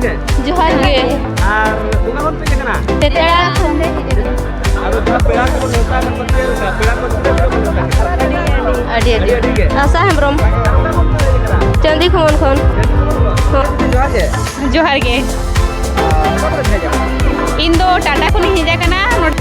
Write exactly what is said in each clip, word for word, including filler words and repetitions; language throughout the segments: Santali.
ᱡᱚᱦᱟᱨ ᱜᱮ᱾ ᱟᱨ ᱚᱠᱟ ᱠᱷᱚᱱ ᱯᱮ ᱦᱮᱡ ᱟᱠᱟᱱᱟ? ᱛᱮᱛᱮᱲᱟ ᱠᱷᱚᱱ ᱞᱮ ᱦᱮᱡ ᱟᱠᱟᱱᱟ᱾ ᱟᱫᱚ ᱡᱟᱦᱟᱸ ᱯᱮᱲᱟ ᱠᱚ ᱱᱮᱣᱛᱟ ᱟᱠᱟᱫ ᱠᱚᱣᱟ, ᱪᱮᱫ ᱞᱮᱠᱟ? ᱯᱮᱲᱟ ᱠᱚ ᱛᱤᱱᱟᱹᱜ ᱠᱚ ᱱᱮᱣᱛᱟ ᱟᱠᱟᱫ ᱠᱚᱣᱟ? ᱟᱹᱰᱤ, ᱟᱹᱰᱤ᱾ ᱟᱹᱰᱤ, ᱟᱹᱰᱤ ᱜᱮ᱾ ᱟᱥᱟ ᱦᱮᱢᱵᱨᱚᱢ᱾ ᱚᱠᱟ ᱠᱷᱚᱱ ᱯᱮ ᱦᱮᱡ ᱟᱠᱟᱱᱟ? ᱪᱟᱸᱫᱤ ᱠᱷᱚᱢᱚᱱ ᱠᱷᱚᱱ᱾ ᱪᱟᱸᱫᱤ ᱠᱷᱚᱢᱚᱱ ᱠᱷᱚᱱ᱾ ᱦᱚᱸ᱾ ᱡᱚᱦᱟᱨ ᱜᱮ᱾ ᱡᱚᱦᱟᱨ ᱜᱮ᱾ ᱟᱨ ᱚᱠᱟ ᱠᱷᱚᱱ ᱯᱮ ᱦᱮᱡ ᱟᱠᱟᱱᱟ? ᱤᱧ ᱫᱚ ᱴᱟᱴᱟ ᱠᱷᱚᱱᱤᱧ ᱦᱮᱡ ᱟᱠᱟᱱᱟ᱾ ᱱᱚᱰᱮ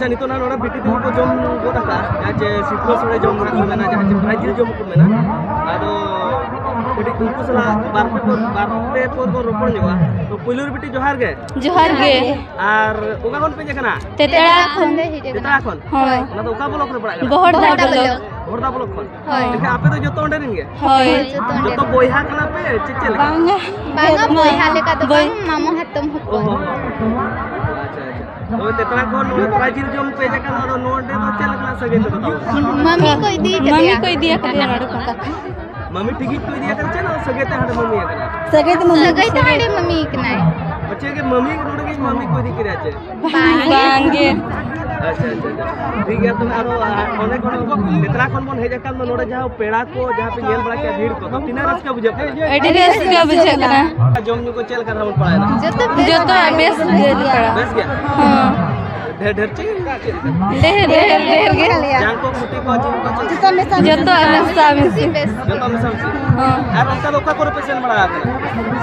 ᱱᱤᱛᱚᱜ ᱱᱟᱜ ᱱᱚᱰᱮ ᱵᱤᱴᱤ ᱛᱟᱠᱚ ᱠᱚ ᱡᱚᱢ ᱜᱚᱫ ᱟᱠᱟᱫᱼᱟ, ᱡᱟᱦᱟᱸ ᱪᱮ ᱥᱤᱛᱩᱣᱟᱹ ᱥᱚᱲᱮ ᱡᱚᱢ ᱨᱮᱱᱟᱜ ᱠᱚ ᱢᱮᱱᱟ, ᱡᱟᱦᱟᱸ ᱪᱮ ᱯᱨᱟᱭᱤᱡᱽ ᱡᱤᱞ ᱡᱚᱢ ᱠᱚ ᱢᱮᱱᱟ᱾ ᱟᱫᱚ ᱠᱟᱹᱴᱤᱡ ᱩᱱᱠᱩ ᱥᱟᱞᱟᱜ ᱵᱟᱨ ᱯᱮ ᱯᱚᱨ, ᱵᱟᱨ ᱯᱮ ᱯᱚᱨ ᱵᱚᱱ ᱨᱚᱯᱚᱲ ᱧᱚᱜᱼᱟ᱾ ᱛᱚ ᱯᱩᱭᱞᱩ ᱨᱮ ᱵᱤᱴᱤ ᱡᱚᱦᱟᱨ ᱜᱮ᱾ ᱡᱚᱦᱟᱨ ᱜᱮ᱾ ᱟᱨ ᱚᱠᱟ ᱠᱷᱚᱱ ᱯᱮ ᱦᱮᱡ ᱟᱠᱟᱱᱟ? ᱛᱮᱛᱲᱟ ᱠᱷᱚᱱ ᱞᱮ ᱦᱮᱡ ᱟᱠᱟᱱᱟ᱾ ᱛᱮᱛᱲᱟ ᱠᱷᱚᱱ? ᱦᱳᱭ᱾ ᱚᱱᱟ ᱫᱚ ᱚᱠᱟ ᱵᱞᱚᱠ ᱨᱮ ᱯᱟᱲᱟᱜ ᱠᱟᱱᱟ? ᱵᱚᱦᱚᱲᱫᱟ ᱵᱚᱦᱚᱲᱫᱟ ᱵᱞᱚᱠ᱾ ᱵᱞᱚᱠ᱾ ᱵᱚᱦᱚᱲᱫᱟ ᱵᱞᱚᱠ ᱠᱷᱚᱱ? ᱦᱳᱭ᱾ ᱮᱱᱠᱷᱟᱱ ᱟᱯᱮ ᱫᱚ ᱡᱚᱛᱚ ᱚᱸᱰᱮ ᱨᱮᱱ ᱜᱮ? ᱦᱳᱭ᱾ ᱡᱚᱛᱚ ᱚᱸᱰᱮ ᱡᱚᱛᱚ ᱨᱮᱱ᱾ ᱵᱚᱭᱦᱟ ᱠᱟᱱᱟ ᱯᱮ ᱪᱮ ᱪᱮᱫ ᱞᱮᱠᱟ? ᱵᱟᱝᱟ᱾ ᱵᱟᱝᱟ, ᱵᱚᱭᱦᱟ ᱞᱮᱠᱟ ᱫᱚ ᱵᱚᱭ- ᱵᱟᱝ, ᱢᱟᱢᱚ ᱦᱟᱛᱚᱢ ᱚ ᱦᱚᱯᱚᱱ᱾ ᱦᱚᱸ᱾ ᱟᱪᱪᱷᱟ, ᱟᱪᱪᱷᱟ᱾ ᱛᱚᱵᱮ ᱛᱮᱛᱲᱟ ᱠᱷᱚᱱ ᱱᱚᱰᱮ ᱯᱨᱟᱭᱤᱡᱽ ᱡᱤᱞ ᱡᱚᱢ ᱯᱮ ᱦᱮᱡ ᱟᱠᱟᱱ, ᱟᱫᱚ ᱱᱚᱰᱮ ᱫᱚ ᱪᱮᱫ ᱞᱮᱠᱟᱱᱟᱜ ᱥᱟᱹᱜᱟᱹᱭ ᱛᱟᱯᱮ ᱛᱟᱵᱚᱱᱟ? ᱢᱟᱹᱢᱤ ᱠᱚ ᱤᱫᱤ ᱠᱟᱫᱮᱭᱟ᱾ ᱢᱟᱹᱢᱤ ᱠᱚ ᱤᱫᱤ ᱟᱠᱟᱫᱮᱭᱟ ᱱᱚᱰᱮ ᱠᱷᱚᱱ᱾ ᱢᱟᱹᱢᱤ ᱴᱷᱤᱠ ᱜᱮ ᱠᱚ ᱤᱫᱤ ᱟᱠᱟᱫᱮ ᱪᱮ ᱱᱚᱣᱟ ᱥᱟᱹᱜᱟᱹᱭ ᱛᱮ ᱦᱟᱸᱰᱮ ᱢᱟᱹᱢᱤ ᱟᱠᱟᱱᱟ? ᱥᱟᱹᱜᱟᱹᱭ ᱛᱮ ᱢᱟᱹᱢᱤ ᱥᱟᱹᱜᱟᱹᱭ ᱛᱮ ᱟᱠᱟᱱᱟ᱾ ᱦᱟᱸᱰᱮ ᱢᱟᱹᱢᱤ ᱟᱠᱟᱱᱟᱭ᱾ ᱯᱟᱪᱮ ᱜᱮ ᱢᱟᱹᱢᱤ ᱱᱚᱰᱮ ᱜᱮ ᱢᱟᱹᱢᱤ ᱠᱚ ᱤᱫᱤ ᱠᱮᱫᱮᱭᱟ ᱪᱮ? ᱵᱟᱝ᱾ ᱵᱟᱝ ᱜᱮ᱾ ᱟᱪᱪᱷᱟ, ᱟᱪᱪᱷᱟ, ᱟᱪᱪᱷᱟ᱾ ᱴᱷᱤᱠ ᱜᱮᱭᱟ, ᱛᱚᱵᱮ ᱟᱨᱚ, ᱟ, ᱚᱸᱰᱮ ᱠᱷᱚᱱ ᱛᱮᱛᱲᱟ ᱠᱷᱚᱱ ᱵᱚᱱ ᱦᱮᱡ ᱟᱠᱟᱱ ᱫᱚ, ᱱᱚᱰᱮ ᱡᱟᱦᱟᱸ ᱯᱮᱲᱟ ᱠᱚ ᱡᱟᱦᱟᱸ ᱯᱮ ᱧᱮᱞ ᱵᱟᱲᱟ ᱠᱮᱫᱟ ᱵᱷᱤᱲ ᱠᱚ, ᱛᱤᱱᱟᱹᱜ ᱨᱟᱹᱥᱠᱟᱹ ᱵᱩᱡᱷᱟᱹᱜ ᱠᱟᱱᱟ? ᱟᱹᱰᱤ ᱨᱟᱹᱥᱠᱟᱹ ᱵᱩᱡᱷᱟᱹᱜ ᱠᱟᱱᱟ᱾ ᱡᱚᱢ ᱧᱩ ᱠᱚ ᱪᱮᱫ ᱞᱮᱠᱟ ᱵᱚᱱ ᱯᱟᱲᱟᱣᱮᱱᱟ? ᱡᱚᱛᱚ ᱵᱮᱥ ᱡᱚᱛᱚᱣᱟᱜ ᱜᱮ᱾ ᱵᱮᱥ ᱜᱮ ᱯᱟᱲᱟᱣ᱾ ᱵᱮᱥ ᱜᱮ? ᱦᱚᱸ᱾ ᱰᱷᱮᱨ ᱰᱷᱮᱨ ᱪᱮ ᱪᱮᱫ ᱞᱮᱠᱟ? ᱰᱷᱮᱨ, ᱰᱷᱮᱨ, ᱰᱷᱮᱨ ᱜᱮ᱾ ᱡᱟᱝ ᱠᱚ, ᱠᱩᱴᱤ ᱠᱚ, ᱡᱤᱞ ᱠᱚ, ᱪᱮᱫ ᱞᱮᱠᱟ? ᱡᱚᱛᱚ ᱢᱮᱥᱟ ᱢᱮᱥᱟ᱾ ᱡᱚᱛᱚ ᱢᱮᱥᱟ ᱢᱮᱥᱟ᱾ ᱵᱮᱥ᱾ ᱡᱚᱛᱚ ᱢᱮᱥᱟ ᱢᱮᱥᱟ᱾ ᱦᱚᱸ᱾ ᱟᱨ ᱚᱱᱠᱟ ᱫᱚ ᱚᱠᱟ ᱠᱚᱨᱮ ᱯᱮ ᱥᱮᱱ ᱵᱟᱲᱟ ᱟᱠᱟᱱᱟ?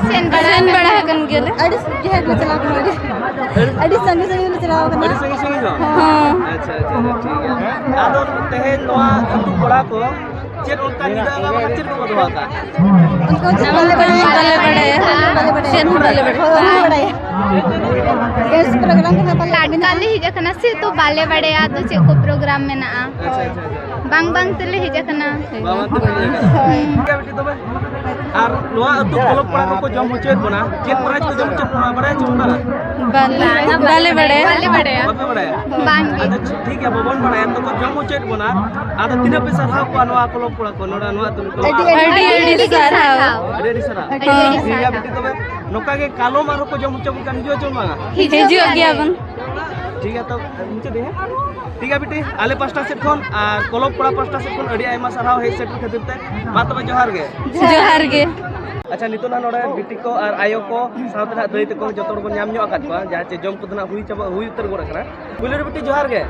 ᱥᱮᱱ ᱵᱟᱲᱟ ᱥᱮᱱ ᱵᱟᱲᱟ ᱟᱠᱟᱱ ᱜᱮᱭᱟᱞᱮ᱾ ᱟᱹᱰᱤ ᱰᱷᱮᱨ ᱞᱮ ᱪᱟᱞᱟᱣ ᱠᱟᱱᱟ, ᱟᱹᱰᱤ, ᱟᱹᱰᱤ ᱥᱟᱺᱜᱤᱧ ᱥᱟᱺᱜᱤᱧ ᱞᱮ ᱪᱟᱞᱟᱣ ᱠᱟᱱᱟ᱾ ᱟᱹᱰᱤ ᱥᱟᱺᱜᱤᱧ ᱥᱟᱺᱜᱤᱧ ᱦᱚᱸ? ᱦᱚᱸ᱾ ᱟᱪᱪᱷᱟ, ᱟᱪᱪᱷᱟ, ᱟᱪᱪᱷᱟ, ᱴᱷᱤᱠ ᱜᱮᱭᱟ᱾ ᱟᱫᱚ ᱛᱮᱦᱮᱧ ᱱᱚᱣᱟ ᱟᱹᱛᱩ ᱠᱚᱲᱟ ᱠᱚ ᱪᱮᱫ ᱚᱱᱠᱟ ᱧᱤᱫᱟᱹ ᱟᱸᱜᱟ ᱵᱟᱠᱷᱟᱱ ᱪᱮᱫ ᱠᱚᱠᱚ ᱫᱚᱦᱚ ᱟᱠᱟᱫᱼᱟ? ᱚᱱᱠᱟ ᱪᱮᱫ ᱵᱟᱞᱮ ᱵᱟᱲᱟᱭᱟ᱾ ᱵᱟᱞᱮ ᱵᱟᱲᱟᱭᱟ᱾ ᱵᱟᱞᱮ ᱵᱟᱲᱟᱭᱟ᱾ ᱪᱮᱫ ᱦᱚᱸ ᱵᱟᱞᱮ ᱵᱟᱲᱟᱭᱟ᱾ ᱦᱳᱭ, ᱵᱟᱞᱮ ᱵᱟᱲᱟᱭᱟ᱾ ᱰᱮᱱᱥ ᱯᱨᱳᱜᱨᱟᱢ ᱠᱟᱱᱟ ᱯᱟᱞᱮ᱾ ᱴᱟᱴᱠᱟ ᱞᱮ ᱦᱮᱡ ᱟᱠᱟᱱᱟ ᱥᱮ, ᱛᱚ ᱵᱟᱞᱮ ᱵᱟᱲᱟᱭᱟ ᱟᱫᱚ ᱪᱮᱫ ᱠᱚ ᱯᱨᱳᱜᱨᱟᱢ ᱢᱮᱱᱟᱜᱼᱟ᱾ ᱟᱪᱪᱷᱟ, ᱟᱪᱪᱷᱟ, ᱟᱪᱪᱷᱟ᱾ ᱵᱟᱝ ᱵᱟᱝ ᱛᱮᱞᱮ ᱦᱮᱡ ᱟᱠᱟᱱᱟ᱾ ᱵᱟᱝ ᱵᱟᱝ ᱛᱮᱯᱮ ᱦᱮᱡ ᱟᱠᱟᱱᱟ᱾ ᱦᱳᱭ᱾ ᱴᱷᱤᱠ ᱜᱮᱭᱟ ᱵᱤᱴᱤ, ᱛᱚᱵᱮ ᱟᱨ ᱱᱚᱣᱟ ᱟᱹᱛᱩ ᱠᱚᱞᱚᱵ ᱠᱚᱲᱟ ᱠᱚᱠᱚ ᱡᱚᱢ ᱦᱚᱪᱚᱭᱮᱫ ᱵᱚᱱᱟ, ᱪᱮᱫ ᱯᱨᱟᱭᱤᱡᱽ ᱠᱚ ᱡᱚᱢ ᱦᱚᱪᱚᱭᱮᱫ ᱵᱚᱱᱟ, ᱵᱟᱲᱟᱭ ᱪᱮ ᱵᱟᱝ? ᱵᱟᱞᱮ, ᱵᱟᱞᱮ ᱵᱟᱲᱟᱭᱟ᱾ ᱵᱟᱞᱮ ᱵᱟᱲᱟᱭᱟ᱾ ᱵᱟᱯᱮ ᱵᱟᱲᱟᱭᱟ? ᱵᱟᱝ ᱜᱮ᱾ ᱟᱪᱪᱷᱟ, ᱴᱷᱤᱠ ᱜᱮᱭᱟ, ᱵᱟᱵᱚᱱ ᱵᱟᱲᱟᱭᱟ, ᱛᱚ ᱠᱚ ᱡᱚᱢ ᱦᱚᱪᱚᱭᱮᱫ ᱵᱚᱱᱟ᱾ ᱟᱫᱚ ᱛᱤᱱᱟᱹᱜ ᱯᱮ ᱥᱟᱨᱦᱟᱣ ᱠᱚᱣᱟ ᱱᱚᱣᱟ ᱠᱚᱞᱚᱵ ᱠᱚᱲᱟ ᱠᱚ, ᱱᱚᱰᱮ ᱱᱚᱣᱟ ᱟᱹᱛᱩ ᱨᱮ? ᱟᱹᱰᱤ, ᱟᱹᱰᱤ, ᱟᱹᱰᱤ ᱟᱹᱰᱤ ᱥᱟᱨᱦᱟᱣ᱾ ᱥᱟᱨᱦᱟᱣ᱾ ᱟᱹᱰᱤ, ᱟᱹᱰᱤ ᱥᱟᱨᱦᱟᱣ᱾ ᱟᱹᱰᱤ, ᱟᱹᱰᱤ ᱴᱷᱤᱠ ᱜᱮᱭᱟ ᱥᱟᱨᱦᱟᱣ᱾ ᱵᱤᱴᱤ, ᱛᱚᱵᱮ ᱱᱚᱝᱠᱟ ᱜᱮ ᱠᱟᱞᱚᱢ ᱟᱨᱦᱚᱸ ᱠᱚ ᱡᱚᱢ ᱦᱚᱪᱚ ᱵᱚᱱ ᱠᱷᱟᱱ ᱦᱤᱡᱩᱜ ᱦᱚᱪᱚ ᱵᱟᱝᱟ? ᱦᱤᱡᱩᱜ ᱦᱤᱡᱩᱜ ᱜᱮᱭᱟ ᱜᱮᱭᱟ ᱵᱚᱱ᱾ ᱵᱚᱱ᱾ ᱴᱷᱤᱠ ᱜᱮᱭᱟ, ᱛᱚ ᱢᱩᱪᱟᱹᱫ ᱤᱧ ᱦᱮᱸ? ᱴᱷᱤᱠ ᱜᱮᱭᱟ ᱵᱤᱴᱤ, ᱟᱞᱮ ᱯᱟᱥᱴᱟ ᱥᱮᱫ ᱠᱷᱚᱱ ᱟᱨ ᱠᱚᱞᱚᱵ ᱠᱚᱲᱟ ᱯᱟᱥᱴᱟ ᱥᱮᱫ ᱠᱷᱚᱱ ᱟᱹᱰᱤ ᱟᱭᱢᱟ ᱥᱟᱨᱦᱟᱣ ᱦᱮᱡ ᱥᱮᱴᱮᱨ ᱠᱷᱟᱹᱛᱤᱨ ᱛᱮ᱾ ᱢᱟ ᱛᱚᱵᱮ ᱡᱚᱦᱟᱨ ᱜᱮ᱾ ᱡᱚᱦᱟᱨ ᱜᱮ᱾ ᱟᱪᱪᱷᱟ, ᱱᱤᱛᱚᱜ ᱱᱟᱜ ᱱᱚᱰᱮ ᱵᱤᱴᱤ ᱠᱚ ᱟᱨ ᱟᱭᱳ ᱠᱚ ᱥᱟᱶᱛᱮ ᱱᱟᱜ ᱫᱟᱹᱭ ᱛᱟᱠᱚ ᱡᱚᱛᱚ ᱦᱚᱲ ᱵᱚᱱ ᱧᱟᱢ ᱧᱚᱜ ᱟᱠᱟᱫ ᱠᱚᱣᱟ, ᱡᱟᱦᱟᱸ ᱪᱮ ᱡᱚᱢ ᱠᱚᱫᱚ ᱱᱟᱜ ᱦᱩᱭ ᱪᱟᱵᱟ, ᱦᱩᱭ ᱩᱛᱟᱹᱨ ᱜᱚᱫ ᱟᱠᱟᱱᱟ᱾ ᱯᱩᱭᱞᱩ ᱨᱮ ᱵᱤᱴᱤ ᱡᱚᱦᱟᱨ ᱜᱮ᱾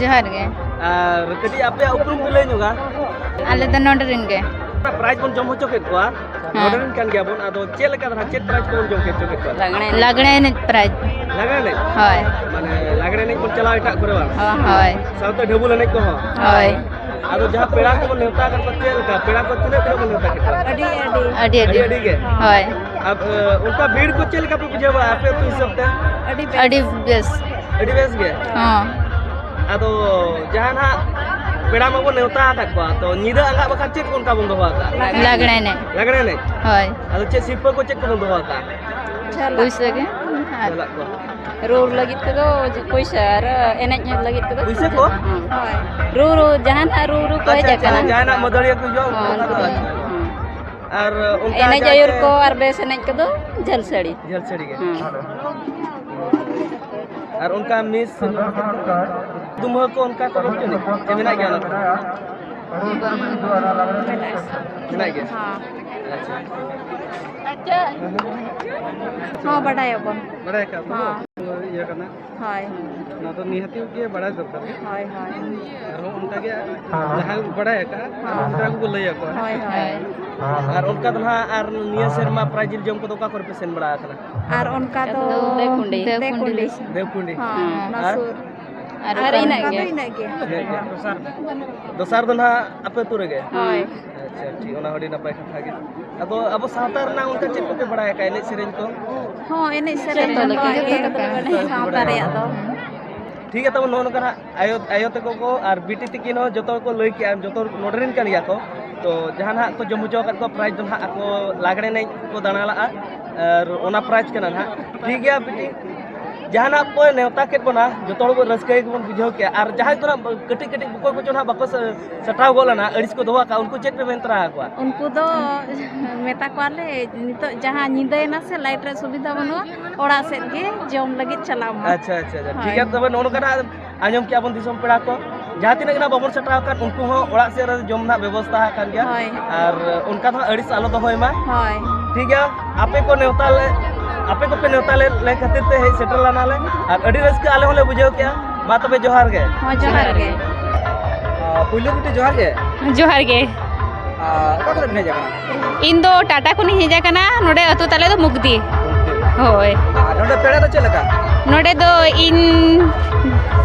ᱡᱚᱦᱟᱨ ᱜᱮ᱾ ᱟᱨ ᱠᱟᱹᱴᱤᱡ ᱟᱯᱮᱭᱟᱜ ᱩᱯᱨᱩᱢ ᱯᱮ ᱞᱟᱹᱭ ᱧᱚᱜᱟ? ᱟᱞᱮ ᱫᱚ ᱱᱚᱰᱮ ᱨᱮᱱ ᱜᱮ᱾ ᱯᱨᱟᱭᱤᱡᱽ ᱵᱚᱱ ᱡᱚᱢ ᱦᱚᱪᱚ ᱠᱮᱫ ᱠᱚᱣᱟ᱾ ᱦᱮᱸ᱾ ᱱᱚᱰᱮ ᱨᱮᱱ ᱠᱟᱱ ᱜᱮᱭᱟᱵᱚᱱ, ᱟᱫᱚ ᱪᱮᱫ ᱞᱮᱠᱟ ᱫᱷᱟᱨᱟ, ᱪᱮᱫ ᱯᱨᱟᱭᱤᱡᱽ ᱠᱚᱵᱚᱱ ᱡᱚᱢ ᱦᱚᱪᱚ ᱠᱮᱫ ᱠᱚᱣᱟ? ᱞᱟᱜᱽᱬᱮ ᱮᱱᱮᱡ᱾ ᱞᱟᱜᱽᱬᱮ ᱮᱱᱮᱡ ᱯᱨᱟᱭᱤᱡᱽ᱾ ᱞᱟᱜᱽᱬᱮ ᱮᱱᱮᱡ? ᱦᱳᱭ᱾ ᱢᱟᱱᱮ ᱞᱟᱜᱽᱬᱮ ᱮᱱᱮᱡ ᱵᱚᱱ ᱪᱟᱞᱟᱣ ᱮᱴᱟᱜ ᱠᱚᱨᱮ ᱵᱟᱝ? ᱦᱳᱭ᱾ ᱥᱟᱶᱛᱮ ᱰᱷᱟᱹᱵᱩᱞ ᱮᱱᱮᱡ ᱠᱚᱦᱚᱸ? ᱦᱳᱭ᱾ ᱟᱫᱚ ᱡᱟᱦᱟᱸ ᱯᱮᱲᱟ ᱠᱚᱵᱚᱱ ᱱᱮᱣᱛᱟ ᱟᱠᱟᱫ ᱠᱚᱣᱟ, ᱪᱮᱫ ᱞᱮᱠᱟ ᱯᱮᱲᱟ ᱠᱚ ᱛᱤᱱᱟᱹᱜ ᱛᱤᱱᱟᱹᱜ ᱵᱚᱱ ᱱᱮᱣᱛᱟ ᱠᱮᱫ ᱠᱚᱣᱟ? ᱟᱹᱰᱤ, ᱟᱹᱰᱤ᱾ ᱟᱹᱰᱤ, ᱟᱹᱰᱤ᱾ ᱟᱹᱰᱤ ᱜᱮ? ᱦᱳᱭ᱾ ᱟᱨ, ᱮ, ᱚᱱᱠᱟ ᱵᱷᱤᱲ ᱠᱚ ᱪᱮᱫ ᱞᱮᱠᱟ ᱯᱮ ᱵᱩᱡᱷᱟᱹᱣ ᱵᱟᱲᱟ ᱟᱯᱮ ᱟᱹᱛᱩ ᱦᱤᱥᱟᱹᱵ ᱛᱮ? ᱟᱹᱰᱤ ᱵᱮᱥ᱾ ᱟᱹᱰᱤ ᱵᱮᱥ᱾ ᱟᱹᱰᱤ ᱵᱮᱥ ᱜᱮ? ᱦᱚᱸ᱾ ᱟᱫᱚ ᱡᱟᱦᱟᱸ ᱱᱟᱦᱟᱜ ᱯᱮᱲᱟ ᱢᱟᱵᱚᱱ ᱱᱮᱣᱛᱟ ᱟᱠᱟᱫ ᱠᱚᱣᱟ, ᱛᱚ ᱧᱤᱫᱟᱹ ᱟᱸᱜᱟ ᱵᱟᱠᱷᱟᱱ ᱪᱮᱫ ᱠᱚ ᱚᱱᱠᱟ ᱵᱚᱱ ᱫᱚᱦᱚ ᱟᱠᱟᱫᱼᱟ? ᱞᱟᱜᱽᱬᱮ ᱮᱱᱮᱡ᱾ ᱞᱟᱜᱽᱬᱮ ᱮᱱᱮᱡ? ᱦᱳᱭ᱾ ᱟᱫᱚ ᱪᱮᱫ ᱥᱤᱨᱯᱟᱹ ᱠᱚ ᱪᱮᱫ ᱠᱚᱵᱚᱱ ᱫᱚᱦᱚ ᱟᱠᱟᱫᱼᱟ? ᱯᱩᱭᱥᱟᱹ ᱜᱮ᱾ ᱟᱨ ᱪᱟᱞᱟᱜ ᱠᱚ᱾ ᱨᱩ ᱞᱟᱹᱜᱤᱫ ᱛᱮᱫᱚ ᱯᱩᱭᱥᱟᱹ ᱟᱨ ᱮᱱᱮᱡ ᱞᱟᱹᱜᱤᱫ ᱛᱮᱫᱚ ᱯᱩᱭᱥᱟᱹ ᱠᱚ? ᱦᱮᱸ᱾ ᱦᱳᱭ᱾ ᱨᱩ, ᱨᱩ, ᱡᱟᱦᱟᱱᱟᱜ ᱨᱩ, ᱨᱩ ᱠᱚ ᱟᱪᱪᱷᱟ, ᱦᱮᱡ ᱟᱪᱪᱷᱟ, ᱟᱠᱟᱱᱟ᱾ ᱡᱟᱦᱟᱱᱟᱜ ᱢᱟᱹᱫᱟᱹᱲᱤᱭᱟᱹ ᱠᱚ ᱦᱤᱡᱩᱜᱼᱟ, ᱦᱚᱸ, ᱚᱱᱠᱟ ᱫᱚ ᱩᱱᱠᱩ ᱫᱚ, ᱟᱪᱪᱷᱟ᱾ ᱦᱚᱸ᱾ ᱟᱨ ᱚᱱᱠᱟ ᱮᱱᱮᱡ ᱡᱟᱦᱟᱸᱭ ᱟᱹᱭᱩᱨ ᱛᱮ ᱠᱚ ᱟᱨ ᱵᱮᱥ ᱮᱱᱮᱡ ᱠᱚᱫᱚ ᱡᱷᱟᱹᱞ ᱥᱟᱹᱲᱤ᱾ ᱡᱷᱟᱹᱞ ᱥᱟᱹᱲᱤ ᱜᱮ᱾ ᱦᱮᱸ᱾ ᱟᱨ ᱚᱱᱠᱟ ᱢᱤᱥ ᱫᱩᱢᱦᱟᱹ ᱠᱚ ᱚᱱᱠᱟ ᱠᱚ ᱵᱟᱹᱪᱩᱜ ᱟᱹᱱᱤᱡ? ᱪᱮ ᱢᱮᱱᱟᱜ ᱜᱮᱭᱟ ᱚᱱᱟ ᱠᱚ? ᱢᱮᱱᱟᱜ ᱜᱮᱭᱟ? ᱦᱮᱸ᱾ ᱟᱪᱪᱷᱟ᱾ ᱦᱚᱸ, ᱵᱟᱰᱟᱭᱟᱵᱚᱱ᱾ ᱵᱟᱰᱟᱭ ᱟᱠᱟᱫ ᱵᱚᱱ᱾ ᱦᱮᱸ᱾ ᱤᱭᱟᱹ ᱠᱟᱱᱟ᱾ ᱦᱳᱭ᱾ ᱚᱱᱟ ᱫᱚ ᱱᱤᱦᱟᱹᱛᱤ ᱜᱮ ᱵᱟᱲᱟᱭ ᱫᱚᱨᱠᱟᱨ ᱜᱮ᱾ ᱦᱳᱭ, ᱦᱳᱭ᱾ ᱟᱨᱦᱚᱸ ᱚᱱᱠᱟ ᱜᱮ ᱡᱟᱦᱟᱸᱭ ᱵᱟᱲᱟᱭ ᱟᱠᱟᱫᱼᱟ, ᱦᱮᱸ᱾ ᱚᱱᱠᱟ ᱜᱮᱠᱚ ᱞᱟᱹᱭ ᱟᱠᱚᱣᱟ᱾ ᱦᱳᱭ, ᱦᱳᱭ᱾ ᱟᱨ ᱚᱱᱠᱟ ᱫᱚ ᱱᱟᱦᱟᱜ ᱟᱨ ᱱᱤᱭᱟᱹ ᱥᱮᱨᱢᱟ ᱯᱨᱟᱭᱤᱡᱽ ᱡᱤᱞ ᱡᱚᱢ ᱠᱚᱫᱚ ᱚᱠᱟ ᱠᱚᱨᱮ ᱯᱮ ᱥᱮᱱ ᱵᱟᱲᱟ ᱟᱠᱟᱱᱟ? ᱟᱨ ᱚᱱᱠᱟ ᱫᱚ ᱫᱮᱣᱠᱩᱱᱰᱤ᱾ ᱫᱮᱣᱠᱩᱱᱰᱤ᱾ ᱫᱮᱣᱠᱩᱱᱰᱤ᱾ ᱦᱮᱸ, ᱚᱱᱟ ᱟᱨ? ᱥᱩᱨ᱾ ᱟᱨ ᱟᱨ ᱚᱠᱟ ᱤᱱᱟᱹᱜ ᱨᱮ? ᱜᱮ᱾ ᱤᱱᱟᱹᱜ ᱜᱮ᱾ ᱤᱱᱟᱹᱜ ᱜᱮ᱾ ᱫᱚᱥᱟᱨ ᱫᱚ ᱱᱟᱦᱟᱜ ᱟᱯᱮ ᱟᱹᱛᱩ ᱨᱮᱜᱮ? ᱦᱳᱭ᱾ ᱟᱪᱪᱷᱟ, ᱴᱷᱤᱠ, ᱚᱱᱟ ᱦᱚᱸ ᱟᱹᱰᱤ ᱱᱟᱯᱟᱭ ᱠᱟᱛᱷᱟ ᱜᱮ᱾ ᱟᱫᱚ ᱟᱵᱚ ᱥᱟᱶᱛᱟ ᱨᱮᱱᱟᱜ ᱚᱱᱠᱟ ᱪᱮᱫ ᱠᱚᱯᱮ ᱵᱟᱲᱟᱭ ᱟᱠᱟᱫᱼᱟ, ᱮᱱᱮᱡ ᱥᱮᱨᱮᱧ ᱠᱚ? ᱦᱚᱸ, ᱮᱱᱮᱡ ᱥᱮᱨᱮᱧ ᱡᱚᱛᱚ ᱫᱚ ᱞᱮᱠᱟ᱾ ᱱᱚᱣᱟ ᱜᱮ ᱥᱟᱶᱛᱟ ᱨᱮᱭᱟᱜ ᱫᱚ᱾ ᱴᱷᱤᱠ ᱜᱮᱭᱟ, ᱛᱚᱵᱮ ᱱᱚᱜᱼᱚ ᱱᱚᱝᱠᱟ ᱱᱟᱜ ᱟᱭᱳ, ᱟᱭᱳ ᱛᱟᱠᱚ ᱠᱚ ᱟᱨ ᱵᱤᱴᱤ ᱛᱤᱠᱤᱱ ᱦᱚᱸ ᱡᱚᱛᱚ ᱠᱚ ᱞᱟᱹᱭ ᱠᱮᱜᱼᱟ, ᱡᱚᱛᱚ ᱱᱚᱰᱮ ᱨᱮᱱ ᱠᱟᱱ ᱜᱮᱭᱟ ᱠᱚ᱾ ᱛᱚ ᱡᱟᱦᱟᱸ ᱱᱟᱦᱟᱜ ᱠᱚ ᱡᱚᱢ ᱦᱚᱪᱚ ᱟᱠᱟᱫ ᱠᱚᱣᱟ, ᱯᱨᱟᱭᱤᱡᱽ ᱫᱚ ᱱᱟᱦᱟᱜ ᱟᱠᱚ ᱞᱟᱜᱽᱲᱮ ᱮᱱᱮᱡ ᱠᱚ ᱫᱟᱬᱟ ᱞᱟᱜᱼᱟ, ᱟᱨ ᱚᱱᱟ ᱯᱨᱟᱭᱤᱡᱽ ᱠᱟᱱᱟ ᱱᱟᱦᱟᱜ᱾ ᱴᱷᱤᱠ ᱜᱮᱭᱟ ᱵᱤᱴᱤ, ᱡᱟᱦᱟᱸ ᱱᱟᱦᱟᱜ ᱯᱮ ᱱᱮᱣᱛᱟ ᱠᱮᱫ ᱵᱚᱱᱟ, ᱡᱚᱛᱚ ᱦᱚᱲ ᱵᱚᱱ ᱨᱟᱹᱥᱠᱟᱹ ᱜᱮᱵᱚᱱ ᱵᱩᱡᱷᱟᱹᱣ ᱠᱮᱜᱼᱟ, ᱟᱨ ᱡᱟᱦᱟᱸᱭ ᱠᱚ ᱱᱟᱦᱟᱜ ᱠᱟᱹᱴᱤᱡ ᱠᱟᱹᱴᱤᱡ ᱵᱚᱠᱚᱭ ᱠᱚᱪᱚ ᱱᱟᱦᱟᱜ ᱵᱟᱠᱚ ᱥᱮ-, ᱥᱮᱴᱟᱣ ᱜᱚᱫ ᱞᱮᱱᱟ, ᱟᱹᱲᱤᱥ ᱠᱚ ᱫᱚᱦᱚ ᱟᱠᱟᱫᱼᱟ, ᱩᱱᱠᱩ ᱪᱮᱫ ᱯᱮ ᱢᱮᱱ ᱛᱚᱨᱟ ᱟᱠᱚᱣᱟ? ᱩᱱᱠᱩ ᱫᱚ ᱢᱮᱛᱟ ᱠᱚᱣᱟᱞᱮ, ᱱᱤᱛᱚᱜ ᱡᱟᱦᱟᱸ ᱧᱤᱫᱟᱹᱭᱮᱱᱟ ᱥᱮ, ᱞᱟᱭᱤᱴ ᱨᱮ ᱥᱩᱵᱤᱫᱷᱟ ᱵᱟᱹᱱᱩᱜᱼᱟ, ᱚᱲᱟᱜ ᱥᱮᱫ ᱜᱮ ᱡᱚᱢ ᱞᱟᱹᱜᱤᱫ ᱪᱟᱞᱟᱣ ᱢᱟ᱾ ᱟᱪᱪᱷᱟ, ᱟᱪᱪᱷᱟ, ᱟᱪᱪᱷᱟ᱾ ᱴᱷᱤᱠ ᱦᱳᱭ᱾ ᱜᱮᱭᱟ, ᱛᱚᱵᱮ ᱱᱚᱜᱼᱚ ᱱᱚᱝᱠᱟᱱᱟᱜ ᱟᱸᱡᱚᱢ ᱠᱮᱜᱼᱟ ᱵᱚᱱ ᱫᱤᱥᱚᱢ ᱯᱮᱲᱟ ᱠᱚ, ᱡᱟᱦᱟᱸ ᱛᱤᱱᱟᱹᱜ ᱜᱮ ᱱᱟᱜ ᱵᱟᱵᱚᱱ ᱥᱮᱴᱮᱨ ᱟᱠᱟᱱ, ᱩᱱᱠᱩ ᱦᱚᱸ ᱚᱲᱟᱜ ᱥᱮᱫ ᱨᱮ ᱡᱚᱢ ᱱᱟᱜ ᱵᱮᱵᱚᱥᱛᱷᱟ ᱟᱠᱟᱱ ᱜᱮᱭᱟ᱾ ᱦᱳᱭ᱾ ᱟᱨ ᱚᱱᱠᱟ ᱫᱚ ᱦᱟᱸᱜ ᱟᱹᱲᱤᱥ ᱟᱞᱚ ᱫᱚᱦᱚᱭ ᱢᱟ᱾ ᱦᱳᱭ᱾ ᱴᱷᱤᱠ ᱜᱮᱭᱟ, ᱟᱯᱮ ᱠᱚ ᱱᱮᱣᱛᱟ ᱞᱮ, ᱟᱯᱮ ᱠᱚᱯᱮ ᱱᱮᱣᱛᱟ ᱞᱮ, ᱞᱮ ᱠᱷᱟᱹᱛᱤᱨ ᱛᱮ ᱦᱮᱡ ᱥᱮᱴᱮᱨ ᱞᱮᱱᱟᱞᱮ, ᱟᱨ ᱟᱹᱰᱤ ᱨᱟᱹᱥᱠᱟᱹ ᱟᱞᱮ ᱦᱚᱸᱞᱮ ᱵᱩᱡᱷᱟᱹᱣ ᱠᱮᱜᱼᱟ᱾ ᱢᱟ ᱛᱚᱵᱮ ᱡᱚᱦᱟᱨ ᱜᱮ᱾ ᱦᱚᱸ, ᱡᱚᱦᱟᱨ ᱜᱮ᱾ ᱟᱨ ᱯᱩᱭᱞᱩ ᱵᱤᱴᱤ ᱡᱚᱦᱟᱨ ᱜᱮ᱾ ᱡᱚᱦᱟᱨ ᱜᱮ᱾ ᱚᱠᱟ ᱠᱷᱚᱱ ᱵᱤᱱ ᱦᱮᱡ ᱟᱠᱟᱱᱟ? ᱤᱧ ᱫᱚ ᱴᱟᱴᱟ ᱠᱷᱚᱱᱤᱧ ᱦᱮᱡ ᱟᱠᱟᱱᱟ᱾ ᱱᱚᱰᱮ ᱟᱹᱛᱩ ᱛᱟᱞᱮ ᱫᱚ ᱢᱩᱠᱫᱤ᱾ ᱦᱳᱭ᱾ ᱟᱨ ᱱᱚᱰᱮ ᱯᱮᱲᱟ ᱫᱚ ᱪᱮᱫ ᱞᱮᱠᱟ? ᱱᱚᱰᱮ ᱫᱚ ᱤᱧ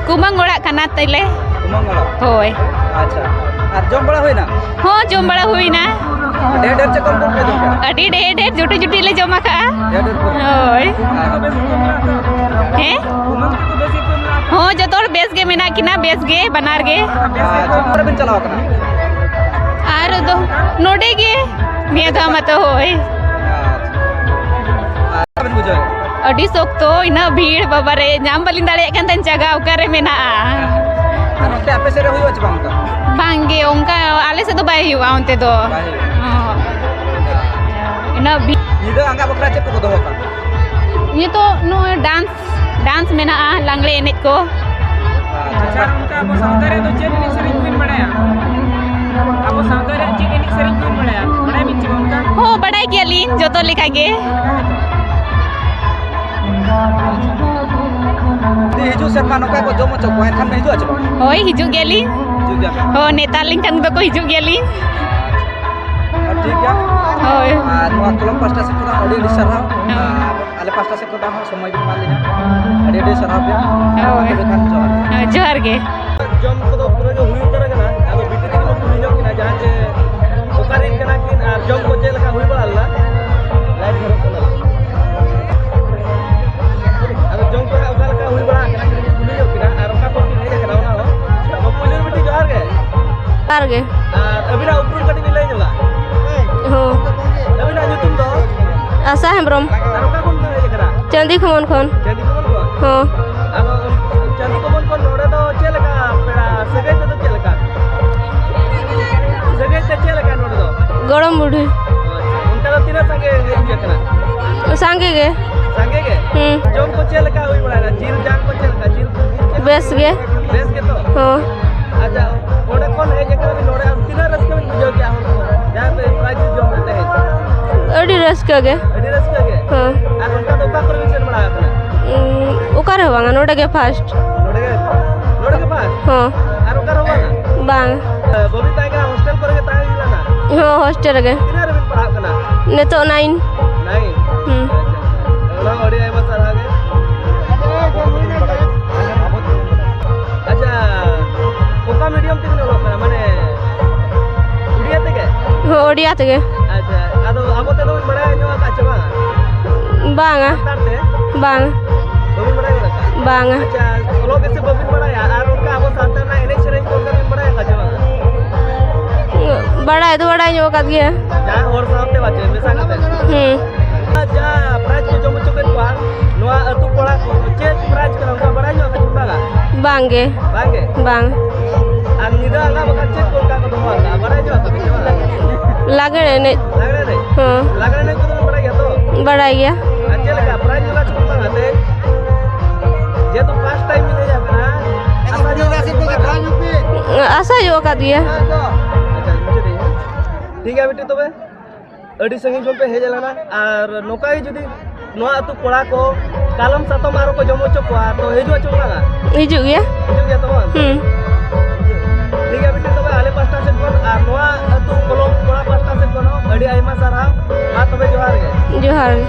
ᱠᱩᱢᱟᱹᱝ ᱚᱲᱟᱜ ᱠᱟᱱᱟ ᱛᱟᱞᱮ᱾ ᱠᱩᱢᱟᱹᱝ ᱚᱲᱟᱜ? ᱦᱳᱭ᱾ ᱟᱪᱪᱷᱟ᱾ ᱟᱨ ᱡᱚᱢ ᱵᱟᱲᱟ ᱦᱩᱭᱱᱟ? ᱦᱚᱸ, ᱡᱚᱢ ᱵᱟᱲᱟ ᱦᱩᱭᱱᱟ᱾ ᱰᱷᱮᱨ ᱰᱷᱮᱨ ᱪᱮᱫ ᱠᱚ ᱡᱚᱢ ᱠᱮᱫᱟ? ᱟᱹᱰᱤ ᱰᱷᱮᱨ ᱰᱷᱮᱨ ᱡᱩᱴᱤ ᱡᱩᱴᱤ ᱞᱮ ᱡᱚᱢ ᱟᱠᱟᱜᱼᱟ᱾ ᱰᱷᱮᱨ ᱰᱷᱮᱨ ᱠᱚ᱾ ᱦᱳᱭ᱾ ᱟᱨ ᱦᱮᱸ? ᱦᱚᱸ, ᱡᱚᱛᱚ ᱦᱚᱲ ᱵᱮᱥ ᱜᱮ ᱢᱮᱱᱟᱜ ᱠᱤᱱᱟ, ᱵᱮᱥ ᱜᱮ, ᱵᱟᱱᱟᱨ ᱜᱮ᱾ ᱟᱪᱪᱷᱟ, ᱚᱠᱟᱨᱮ ᱵᱤᱱ ᱪᱟᱞᱟᱣ ᱟᱠᱟᱱᱟ? ᱟᱨ ᱫᱚ ᱱᱚᱰᱮ ᱜᱮ, ᱱᱤᱭᱟᱹ ᱫᱷᱟᱣ ᱢᱟᱛᱚ, ᱦᱳᱭ᱾ ᱟᱪᱪᱷᱟ᱾ ᱟᱨ ᱚᱠᱟ ᱵᱤᱱ ᱵᱩᱡᱷᱟᱹᱣᱮᱫ? ᱟᱹᱰᱤ ᱥᱚᱠᱛᱚ, ᱤᱱᱟᱹᱜ ᱵᱷᱤᱲ, ᱵᱟᱵᱟ ᱨᱮ, ᱧᱟᱢ ᱵᱟᱹᱞᱤᱧ ᱫᱟᱲᱮᱭᱟᱜ ᱠᱟᱱ ᱛᱟᱦᱮᱸᱱ ᱡᱟᱭᱜᱟ, ᱚᱠᱟᱨᱮ ᱢᱮᱱᱟᱜᱼᱟ᱾ ᱟᱨ ᱚᱱᱛᱮ ᱟᱯᱮ ᱥᱮᱫ ᱨᱮ ᱦᱩᱭᱩᱜᱼᱟ ᱪᱮ ᱵᱟᱝ ᱚᱱᱠᱟ? ᱵᱟᱝ ᱜᱮ, ᱚᱱᱠᱟ ᱟᱞᱮ ᱥᱮᱫ ᱫᱚ ᱵᱟᱭ ᱦᱩᱭᱩᱜᱼᱟ ᱚᱱᱛᱮ ᱫᱚ᱾ ᱵᱟᱭ ᱦᱩᱭᱩᱜᱼᱟ᱾ ᱦᱚᱸ᱾ ᱤᱱᱟᱹᱜ ᱵᱷᱤᱲ᱾ ᱧᱤᱫᱟᱹ ᱟᱸᱜᱟ ᱵᱟᱠᱷᱨᱟ ᱪᱮᱫ ᱠᱚᱠᱚ ᱫᱚᱦᱚ ᱠᱟᱜᱼᱟ? ᱱᱤᱛᱚᱜ ᱱᱚᱜᱼᱚᱭ ᱰᱟᱱᱥ, ᱰᱟᱱᱥ ᱢᱮᱱᱟᱜᱼᱟ, ᱞᱟᱜᱽᱲᱮ ᱮᱱᱮᱡ ᱠᱚ᱾ ᱟᱪᱪᱷᱟ, ᱚᱱᱠᱟ ᱟᱵᱚ ᱥᱟᱶᱛᱟ ᱨᱮᱫᱚ ᱪᱮᱫ ᱮᱱᱮᱡ ᱥᱮᱨᱮᱧ ᱠᱚᱵᱤᱱ ᱵᱟᱲᱟᱭᱟ? ᱟᱵᱚ ᱥᱟᱶᱛᱟ ᱨᱮᱭᱟᱜ ᱪᱮᱫ ᱮᱱᱮᱡ ᱥᱮᱨᱮᱧ ᱠᱚᱵᱤᱱ ᱵᱟᱲᱟᱭᱟ? ᱵᱟᱲᱟᱭ ᱵᱤᱱ ᱪᱮ ᱵᱟᱝ ᱚᱱᱠᱟ? ᱦᱚᱸ, ᱵᱟᱲᱟᱭ ᱜᱮᱭᱟᱞᱤᱧ ᱡᱚᱛᱚ ᱞᱮᱠᱟ ᱜᱮ᱾ ᱡᱩᱫᱤ ᱦᱤᱡᱩᱜ ᱥᱮᱨᱢᱟ ᱱᱚᱝᱠᱟ ᱠᱚ ᱡᱚᱢ ᱦᱚᱪᱚ ᱠᱚᱣᱟ, ᱮᱱᱠᱷᱟᱱ ᱵᱤᱱ ᱦᱤᱡᱩᱜᱼᱟ ᱪᱮ ᱵᱟᱝ? ᱦᱳᱭ, ᱦᱤᱡᱩᱜ ᱜᱮᱭᱟᱞᱤᱧ᱾ ᱦᱤᱡᱩᱜ ᱜᱮᱭᱟ᱾ ᱦᱳᱭ, ᱱᱮᱛᱟ ᱞᱮᱱᱠᱷᱟᱱ ᱫᱚᱠᱚ ᱦᱤᱡᱩᱜ ᱜᱮᱭᱟᱞᱤᱧ᱾ ᱟᱨ ᱴᱷᱤᱠ ᱜᱮᱭᱟ᱾ ᱦᱳᱭ᱾ ᱟᱨ ᱱᱚᱣᱟ ᱠᱞᱟᱵᱽ ᱯᱟᱥᱴᱟ ᱥᱮᱫ ᱠᱷᱚᱱᱟᱜ ᱟᱹᱰᱤ ᱟᱹᱰᱤ ᱥᱟᱨᱦᱟᱣ᱾ ᱦᱳᱭ᱾ ᱟᱨ ᱟᱞᱮ ᱯᱟᱥᱴᱟ ᱥᱮᱫ ᱠᱷᱚᱱᱟᱜ ᱦᱚᱸ ᱥᱚᱢᱚᱭ ᱵᱤᱱ ᱮᱢᱟᱜ ᱞᱤᱧᱟ, ᱟᱹᱰᱤ ᱟᱹᱰᱤ ᱥᱟᱨᱦᱟᱣ ᱯᱮ᱾ ᱦᱳᱭ᱾ ᱢᱟ ᱛᱚᱵᱮ ᱠᱷᱟᱱ ᱡᱚᱦᱟᱨ᱾ ᱦᱮᱸ, ᱡᱚᱦᱟᱨ ᱜᱮ᱾ ᱡᱚᱢ ᱠᱚᱫᱚ ᱯᱩᱨᱟᱹ ᱜᱮ ᱦᱩᱭ ᱩᱛᱟᱹᱨ ᱟᱠᱟᱱᱟ᱾ ᱟᱫᱚ ᱵᱤᱴᱤ ᱛᱟᱹᱠᱤᱱ ᱠᱚ ᱠᱩᱞᱤ ᱧᱚᱜ ᱠᱤᱱᱟ, ᱡᱟᱦᱟᱸ ᱡᱮ ᱚᱠᱟ ᱨᱮᱱ ᱠᱟᱱᱟ ᱠᱤᱱ ᱟᱨ ᱡᱚᱢ ᱠᱚ ᱪᱮᱫ ᱞᱮᱠᱟ ᱦᱩᱭ ᱵᱟᱲᱟ ᱞᱮᱱᱟ᱾ ᱞᱟᱭᱤᱵᱷ ᱧᱮᱞᱚᱜ ᱠᱟᱱᱟ᱾ ᱟᱫᱚ ᱡᱚᱢ ᱠᱚ ᱦᱟᱸᱜ ᱚᱠᱟ ᱞᱮᱠᱟ ᱦᱩᱭ ᱵᱟᱲᱟ ᱟᱠᱟᱱᱟ, ᱠᱟᱹᱴᱤᱡ ᱠᱩᱞᱤ ᱧᱚᱜ ᱠᱤᱱᱟ᱾ ᱟᱨ ᱚᱠᱟ ᱠᱷᱚᱱ ᱠᱤᱱ ᱦᱮᱡ ᱟᱠᱟᱱᱟ ᱚᱱᱟ ᱦᱚᱸ᱾ ᱟᱫᱚ ᱯᱩᱭᱞᱩ ᱨᱮ ᱵᱤᱴᱤ ᱡᱚᱦᱟᱨ ᱜᱮ᱾ ᱡᱚᱦᱟᱨ ᱜᱮ᱾ ᱟᱨ ᱟᱹᱵᱤᱱᱟᱜ ᱩᱯᱨᱩᱢ ᱠᱟᱹᱴᱤᱡ ᱵᱤᱱ ᱞᱟᱹᱭ ᱧᱚᱜᱟ? ᱦᱚᱸ᱾ ᱟᱹᱵᱤᱱᱟᱜ ᱧᱩᱛᱩᱢ ᱫᱚ? ᱟᱥᱟ ᱦᱮᱢᱵᱨᱚᱢ᱾ ᱟᱨ ᱚᱠᱟ ᱠᱷᱚᱱ ᱵᱤᱱ ᱦᱮᱡ ᱟᱠᱟᱱᱟ? ᱪᱟᱸᱫᱤ ᱠᱷᱚᱢᱚᱱ ᱠᱷᱚᱱ᱾ ᱪᱟᱸᱫᱤ ᱠᱷᱚᱢᱚᱱ ᱠᱷᱚᱱ? ᱦᱚᱸ᱾ ᱟᱫᱚ ᱪᱟᱸᱫᱤ ᱠᱷᱚᱢᱚᱱ ᱠᱷᱚᱱ ᱱᱚᱰᱮ ᱫᱚ ᱪᱮᱫ ᱞᱮᱠᱟ ᱯᱮᱲᱟ ᱥᱟᱹᱜᱟᱹᱭ ᱛᱮᱫᱚ ᱪᱮᱫ ᱞᱮᱠᱟ? ᱥᱟᱹᱜᱟᱹᱭ ᱛᱮ ᱪᱮᱫ ᱞᱮᱠᱟ ᱱᱚᱰᱮ ᱫᱚ? ᱜᱚᱲᱚᱢ ᱵᱩᱰᱷᱤ᱾ ᱟᱪᱪᱷᱟ, ᱚᱱᱠᱟ ᱫᱚ ᱛᱤᱱᱟᱹᱜ ᱥᱟᱸᱜᱮ ᱦᱮᱡ ᱦᱩᱭ ᱟᱠᱟᱱᱟ? ᱥᱟᱸᱜᱮ ᱜᱮ᱾ ᱥᱟᱸᱜᱮ ᱜᱮ? ᱦᱩᱸ᱾ ᱡᱚᱢ ᱠᱚ ᱪᱮᱫ ᱞᱮᱠᱟ ᱦᱩᱭ ᱵᱟᱲᱟᱭᱮᱱᱟ? ᱡᱤᱞ ᱡᱟᱝ ᱠᱚ ᱪᱮᱫ ᱞᱮᱠᱟ? ᱡᱤᱞ ᱠᱚ, ᱡᱤᱞ ᱪᱮᱫ ᱞᱮᱠᱟ? ᱵᱮᱥ ᱜᱮ᱾ ᱵᱮᱥ ᱜᱮ ᱛᱚ? ᱦᱚᱸ᱾ ᱟᱪᱪᱷᱟ, ᱚᱸᱰᱮ ᱠᱷᱚᱱ ᱦᱮᱡ ᱟᱠᱟᱱᱟ ᱵᱤᱱ ᱱᱚᱰᱮ, ᱟᱨ ᱛᱤᱱᱟᱹᱜ ᱨᱟᱹᱥᱠᱟᱹ ᱵᱤᱱ ᱵᱩᱡᱷᱟᱹᱣ ᱠᱮᱜᱼᱟ ᱦᱚᱲ ᱠᱚ? ᱡᱟᱦᱟᱸ ᱯᱮ prize ᱡᱚᱢ ᱞᱮᱫ ᱛᱟᱦᱮᱸᱫ? ᱟᱹᱰᱤ ᱨᱟᱹᱥᱠᱟᱹ ᱜᱮ᱾ ᱟᱹᱰᱤ ᱨᱟᱹᱥᱠᱟᱹ ᱜᱮ? ᱦᱚᱸ᱾ ᱟᱨ ᱚᱱᱠᱟ ᱫᱚ ᱚᱠᱟ ᱠᱚᱨᱮ ᱵᱤᱱ ᱥᱮᱱ ᱵᱟᱲᱟ ᱟᱠᱟᱱᱟ? ᱩᱸ, ᱚᱠᱟ ᱨᱮᱦᱚᱸ ᱵᱟᱝᱟ, ᱱᱚᱰᱮ ᱜᱮ first᱾ ᱱᱚᱰᱮ ᱜᱮ? ᱱᱚᱰᱮ ᱜᱮ first? ᱦᱚᱸ᱾ ᱟᱨ ᱚᱠᱟ ᱨᱮᱦᱚᱸ ᱵᱟᱝᱟ? ᱵᱟᱝ᱾ ᱵᱚᱵᱤᱛᱟ ᱮᱸᱜᱟ hostel ᱠᱚᱨᱮ ᱜᱮ ᱛᱟᱦᱮᱸ ᱦᱩᱭ ᱞᱮᱱᱟ? ᱦᱚᱸ, ᱦᱳᱥᱴᱮᱞ ᱨᱮᱜᱮ᱾ ᱛᱤᱱᱟᱹᱜ ᱨᱮᱵᱤᱱ ᱯᱟᱲᱦᱟᱜ ᱠᱟᱱᱟ? ᱱᱤᱛᱚᱜ ᱱᱟᱭᱤᱱ᱾ ᱱᱟᱭᱤᱱ? ᱦᱩᱸ᱾ ᱟᱪᱪᱷᱟ, ᱟᱪᱪᱷᱟ᱾ ᱚᱱᱟ ᱦᱚᱸ ᱟᱹᱰᱤ ᱟᱭᱢᱟ ᱥᱟᱨᱦᱟᱣ ᱜᱮ᱾ ᱟᱪᱪᱷᱟ, ᱚᱠᱟ ᱢᱤᱰᱤᱭᱟᱢ ᱛᱮᱵᱤᱱ ᱚᱞᱚᱜ ᱠᱟᱱᱟ? ᱢᱟᱱᱮ, ᱩᱲᱤᱭᱟ ᱛᱮᱜᱮ? ᱦᱚᱸ, ᱩᱲᱤᱭᱟ ᱛᱮᱜᱮ᱾ ᱟᱪᱪᱷᱟ, ᱟᱫᱚ ᱟᱵᱚ ᱛᱮᱫᱚ ᱵᱤᱱ ᱵᱟᱲᱟᱭ ᱧᱚᱜ ᱟᱠᱟᱫ ᱪᱮ ᱵᱟᱝ? ᱵᱟᱝᱟ᱾ ᱥᱟᱱᱛᱟᱲ ᱛᱮ? ᱵᱟᱝ᱾ ᱵᱟᱹᱵᱤᱱ ᱵᱟᱲᱟᱭ ᱜᱚᱫ ᱟᱠᱟᱫ? ᱵᱟᱝᱟ᱾ ᱟᱪᱪᱷᱟ, ᱚᱞᱚᱜ ᱵᱮᱥ ᱵᱟᱹᱵᱤᱱ ᱵᱟᱲᱟᱭᱟ, ᱟᱨ ᱚᱱᱠᱟ ᱟᱵᱚ ᱥᱟᱱᱛᱟᱲ ᱨᱮᱱᱟᱜ ᱮᱱᱮᱡ ᱥᱮᱨᱮᱧ ᱠᱚ ᱚᱱᱠᱟ ᱵᱤᱱ ᱵᱟᱲᱟᱭ ᱟᱠᱟᱫ ᱪᱮ ᱵᱟᱝᱟ? ᱵᱟᱲᱟᱭ ᱫᱚ ᱵᱟᱲᱟᱭ ᱧᱚᱜ ᱟᱠᱟᱫ ᱜᱮᱭᱟ᱾ ᱡᱟᱦᱟᱸ ᱦᱚᱲ ᱥᱟᱶᱛᱮ ᱵᱟᱪᱮ ᱢᱮᱥᱟ ᱠᱟᱛᱮ? ᱦᱩᱸ᱾ ᱡᱟᱦᱟᱸ ᱯᱨᱟᱭᱤᱡᱽ ᱠᱚ ᱡᱚᱢ ᱦᱚᱪᱚ ᱠᱮᱫ ᱠᱚᱣᱟ, ᱱᱚᱣᱟ ᱟᱹᱛᱩ ᱯᱟᱲᱟ ᱠᱚ ᱪᱮᱫ ᱯᱨᱟᱭᱤᱡᱽ ᱠᱟᱱᱟ, ᱚᱱᱠᱟ ᱵᱟᱲᱟᱭ ᱧᱚᱜ ᱟᱠᱟᱫ ᱪᱮ ᱵᱟᱝᱟ? ᱵᱟᱝ ᱜᱮ᱾ ᱵᱟᱝ ᱜᱮ? ᱵᱟᱝ᱾ ᱟᱨ ᱧᱤᱫᱟᱹ ᱟᱸᱜᱟ ᱵᱟᱠᱷᱟᱱ ᱪᱮᱫ ᱠᱚ ᱚᱱᱠᱟ ᱠᱚ ᱫᱚᱦᱚ ᱟᱠᱟᱫᱼᱟ, ᱵᱟᱲᱟᱭ ᱧᱚᱜ ᱟᱠᱟᱫ ᱵᱤᱱ ᱪᱮ ᱵᱟᱝᱟ? ᱞᱟᱜᱽᱬᱮ ᱮᱱᱮᱡ᱾ ᱞᱟᱜᱽᱬᱮ ᱮᱱᱮᱡ? ᱦᱚᱸ᱾ ᱞᱟᱜᱽᱬᱮ ᱮᱱᱮᱡ ᱠᱚᱫᱚ ᱵᱤᱱ ᱵᱟᱲᱟᱭ ᱜᱮᱭᱟ ᱛᱚ? ᱵᱟᱲᱟᱭ ᱜᱮᱭᱟ᱾ ᱟᱨ ᱪᱮᱫ ᱞᱮᱠᱟ ᱯᱨᱟᱭᱤᱡᱽ ᱠᱚ ᱪᱮᱫ ᱵᱟᱝᱟ ᱛᱮᱦᱮᱧ? ᱡᱮᱦᱮᱛᱩ first time ᱵᱤᱱ ᱦᱮᱡ ᱟᱠᱟᱱᱟ, ᱟᱥᱟ ᱧᱚᱜ ᱟᱠᱟᱫ ᱵᱤᱱ ᱵᱟᱝᱟ? ᱟᱥᱟ ᱧᱚᱜ ᱟᱠᱟᱫ ᱜᱮᱭᱟ᱾ ᱟᱪᱪᱷᱟ, ᱢᱩᱪᱟᱹᱫ ᱨᱮ᱾ ᱴᱷᱤᱠ ᱜᱮᱭᱟ ᱵᱤᱴᱤ, ᱛᱚᱵᱮ ᱟᱹᱰᱤ ᱥᱟᱺᱜᱤᱧ ᱠᱷᱚᱱ ᱯᱮ ᱦᱮᱡ ᱞᱮᱱᱟ, ᱟᱨ ᱱᱚᱝᱠᱟ ᱜᱮ ᱡᱩᱫᱤ ᱱᱚᱣᱟ ᱟᱹᱛᱩ ᱠᱚᱲᱟ ᱠᱚ ᱠᱟᱞᱚᱢ ᱥᱟᱛᱚᱢ ᱟᱨᱚ ᱠᱚ ᱡᱚᱢ ᱦᱚᱪᱚ ᱠᱚᱣᱟ, ᱛᱚ ᱦᱤᱡᱩᱜ ᱟᱪᱚ ᱵᱟᱝᱟ? ᱦᱤᱡᱩᱜ ᱜᱮᱭᱟ᱾ ᱦᱤᱡᱩᱜ ᱜᱮᱭᱟ ᱛᱚ ᱵᱟᱝ? ᱦᱩᱸ᱾ ᱴᱷᱤᱠ ᱜᱮᱭᱟ ᱵᱤᱴᱤ, ᱛᱚᱵᱮ ᱟᱞᱮ ᱯᱟᱥᱴᱟ ᱥᱮᱫ ᱠᱷᱚᱱ ᱟᱨ ᱱᱚᱣᱟ ᱟᱹᱛᱩ ᱠᱚᱞᱚᱢ ᱠᱚᱲᱟ ᱯᱟᱥᱴᱟ ᱥᱮᱫ ᱠᱷᱚᱱ ᱦᱚᱸ ᱟᱹᱰᱤ ᱟᱭᱢᱟ ᱥᱟᱨᱦᱟᱣ᱾ ᱢᱟ ᱛᱚᱵᱮ ᱡᱚᱦᱟᱨ ᱜᱮ᱾ ᱡᱚᱦᱟᱨ ᱜᱮ᱾